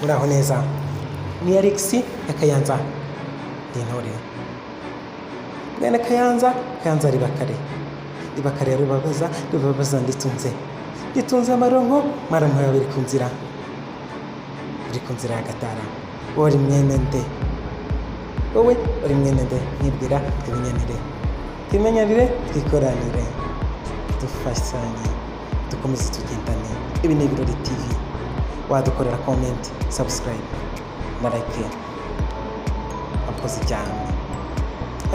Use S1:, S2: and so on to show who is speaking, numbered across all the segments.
S1: Muraho neza, ni Alex ya Kayanza, ndi intore mwene Kayanza. Kayanza ribakare ribakare, rubabaza rubabaza, nditunze nditunze amaronko, maronko yawe biri ku nzira, biri ku nzira ya Gatara. Wowe uri mwene nde? Wowe uri mwene nde? Nkibwira, tumenyanire, tumenyanire, twikoranire, dufashanye, dukomeze tugendane. Ibi ni Ibirori TV. Wadukorera comment, subscribe na like, wakoze cyane.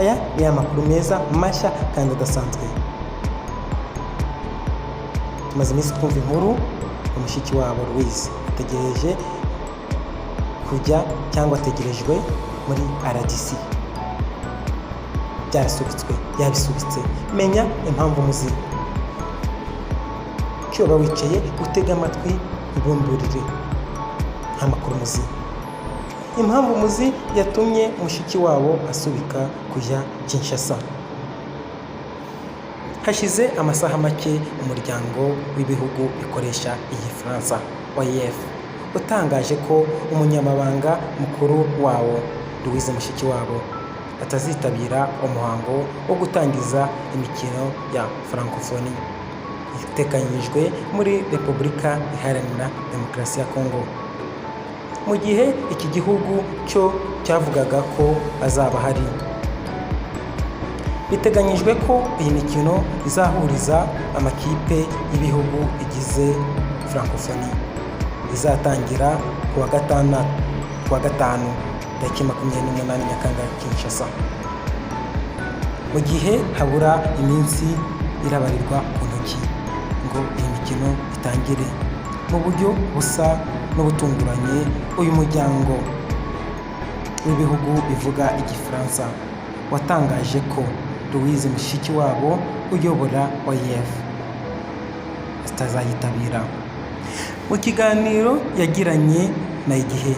S1: Aya ni amakuru meza mashya kandi adasanzwe. Tumaze iminsi twumva inkuru ngo Mushikiwabo Louise ategereje kujya cyangwa ategerejwe muri RDC, byarasubitswe, yabisubitse. Menya impamvu muzi cyoba wicaye utega amatwi ubumburire nta makuru muzi. Impamvu muzi yatumye Mushikiwabo asubika kujya Kinshasa. Hashize amasaha make umuryango w'ibihugu bikoresha igifaransa, OIF, utangaje ko umunyamabanga mukuru wawo, Louise Mushikiwabo, atazitabira umuhango wo gutangiza imikino ya Francophonie iteganyijwe muri Repubulika Iharanira Demokarasi ya Kongo, mu gihe iki gihugu cyo cyavugaga ko azaba ahari. Biteganyijwe ko iyi mikino izahuriza amakipe y'ibihugu bigize Francophonie izatangira kuwa gatanu tariki 28 Nyakanga, Kinshasa, mu gihe habura iminsi irabarirwa ku ntoki ngo iyi mikino itangire. Mu buryo busa n'ubutunguranye, uyu muryango w'ibihugu bivuga igifaransa watangaje ko Louise Mushikiwabo uyobora OIF atazayitabira. Mu kiganiro yagiranye na IGIHE,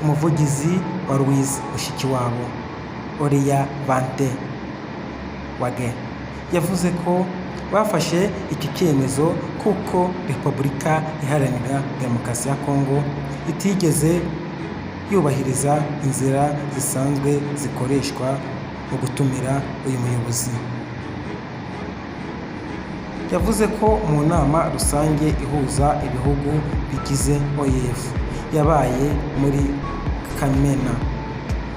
S1: umuvugizi wa Louise Mushikiwabo, Olivier Vande Weghe, yavuze ko bafashe iki cyemezo kuko Repubulika Iharanira Demokarasi ya Kongo itigeze yubahiriza inzira zisanzwe zikoreshwa mu gutumira uyu muyobozi. Yavuze ko mu nama rusange ihuza ibihugu bigize OIF yabaye muri Kamena,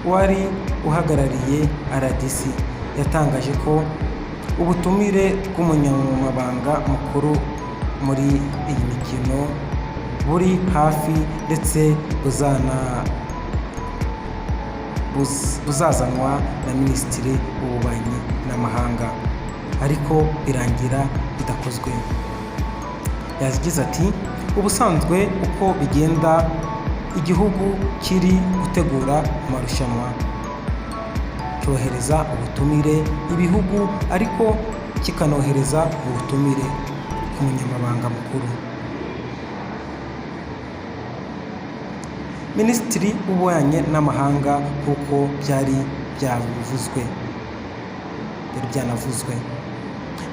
S1: wari uhagarariye RDC yatangaje ko ubutumire bw'umunyamabanga mukuru muri iyi mikino buri hafi, ndetse buzazanwa na Minisitiri w'Ububanyi n'Amahanga, ariko birangira bidakozwe. Yagize ati: "Ubusanzwe uko bigenda, igihugu kiri gutegura amarushanwa cyohereza ubutumire ibihugu, ariko kikanohereza ubutumire ku munyamabanga mukuru, Minisitiri w'Ububanyi n'Amahanga, nk'uko byari byavuzwe, byari byanavuzwe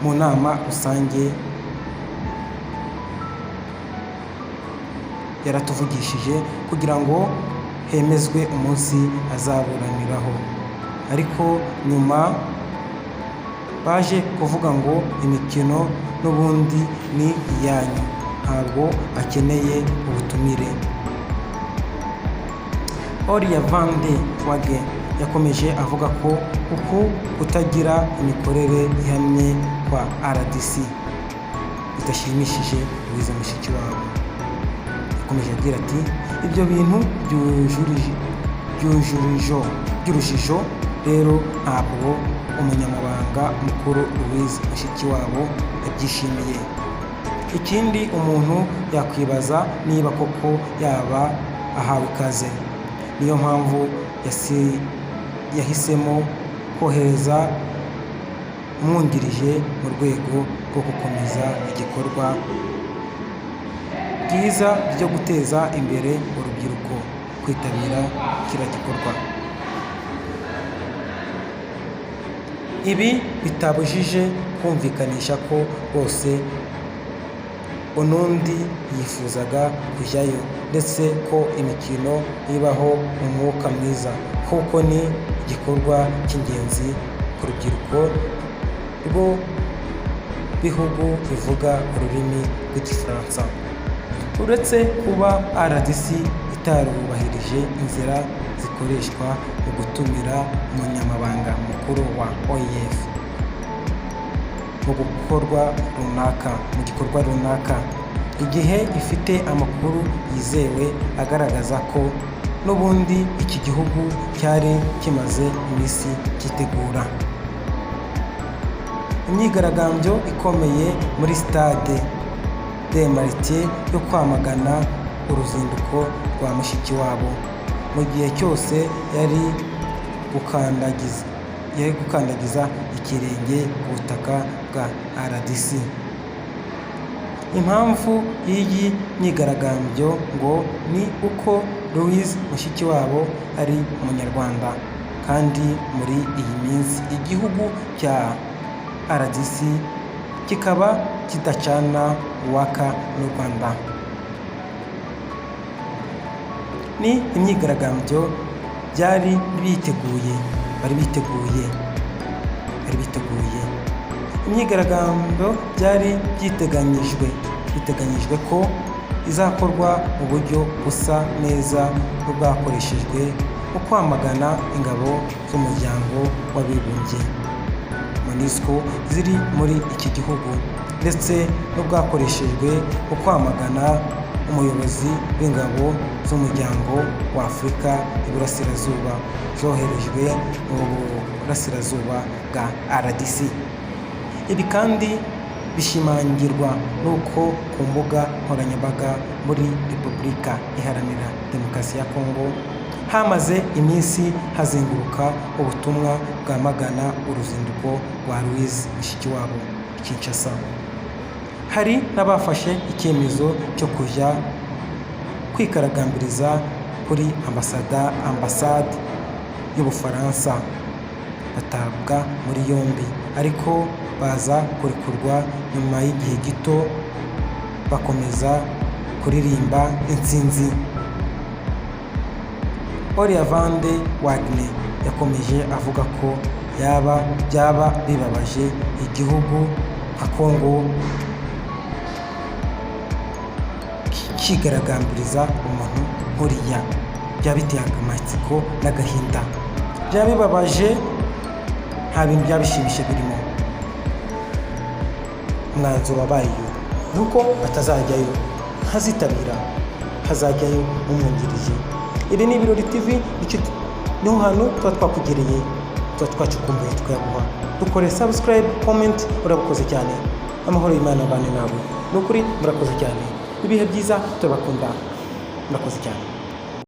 S1: mu nama rusange. Yaratuvugishije kugira ngo hemezwe umunsi azaburaniraho, ariko nyuma baje kuvuga ngo imikino n'ubundi ni iyanyu, ntabwo akeneye ubutumire." Olivier Vande Weghe yakomeje avuga ko uku kutagira imikorere ihamye kwa RDC bidashimishije Louise Mushikiwabo. Yakomeje agira ati: "Ibyo bintu by'urujijo rero ntabwo umunyamabanga mukuru Louise Mushikiwabo yabyishimiye. Ikindi umuntu yakwibaza niba koko yaba ahawe ikaze. Niyo mpamvu yahisemo kohereza umwungirije mu rwego rwo gukomeza igikorwa byiza byo guteza imbere urubyiruko kwitabira kiriya gikorwa." Ibi bitabujije kumvikanisha ko bose Onundi yifuzaga kujyayo, ndetse ko imikino ibaho mu mwuka mwiza, kuko ni igikorwa cy'ingenzi ku rubyiruko rwo bihugu bivuga ururimi rw'Igifaransa. Uretse kuba RDC itarubahirije inzira zikoreshwa mu gutumira umunyamabanga mukuru wa OIF mu gikorwa runaka, igihe ifite amakuru yizewe agaragaza ko n'ubundi iki gihugu cyari kimaze iminsi cyitegura imyigaragambyo ikomeye muri Stade des Martyrs yo kwamagana uruzinduko rwa Mushikiwabo, mu gihe cyose yari gukandagiza ikirenge ku butaka bwa RDC. Impamvu y'iyi myigaragambyo ngo ni uko Louise Mushikiwabo ari Umunyarwanda, kandi muri iyi minsi igihugu cya RDC kikaba kidacana uwaka n'u Rwanda. Ni imyigaragambyo byari biteguye, bari biteguye imyigaragambyo byari biteganyijwe ko izakorwa mu buryo busa neza n'ubwakoreshejwe mu kwamagana ingabo z'Umuryango w'Abibumbye MONUSCO ziri muri iki gihugu, ndetse n'ubwakoreshejwe mu kwamagana umuyobozi w'ingabo z'Umuryango wa Afurika y'Iburasirazuba zoherejwe mu burasirazuba bwa RDC. Ibi kandi bishimangirwa n'uko ku mbuga nkoranyambaga muri Repubulika Iharanira Demokarasi ya Kongo hamaze iminsi hazenguruka ubutumwa bwamagana uruzinduko rwa Louise Mushikiwabo i Kinshasa. Hari n'abafashe icyemezo cyo kujya kwigaragambiriza kuri ambasade y'Ubufaransa, batabwa muri yombi, ariko baza kurekurwa nyuma y'igihe gito, bakomeza kuririmba intsinzi. Olivier Vande Wagner yakomeje avuga ko byaba bibabaje igihugu nka Congo kigaragambiriza umuntu nkuriya, byaba biteye amatsiko n'agahinda, byaba bibabaje, nta bintu byaba bishimisha birimo. Umwanzuro wabaye uyu, ni uko batazajyayo, ntazitabira, hazajyayo umwungirije. Ibi ni Ibirori TV, niho hantu tuba twakugereye, tuba twacukumbuye tukayaguha. Dukore subscribe, comment, urabukoze cyane. Amahoro y'Imana abane nawe. Ni ukuri murakoze cyane, ibihe byiza, turabakunda, murakoze cyane.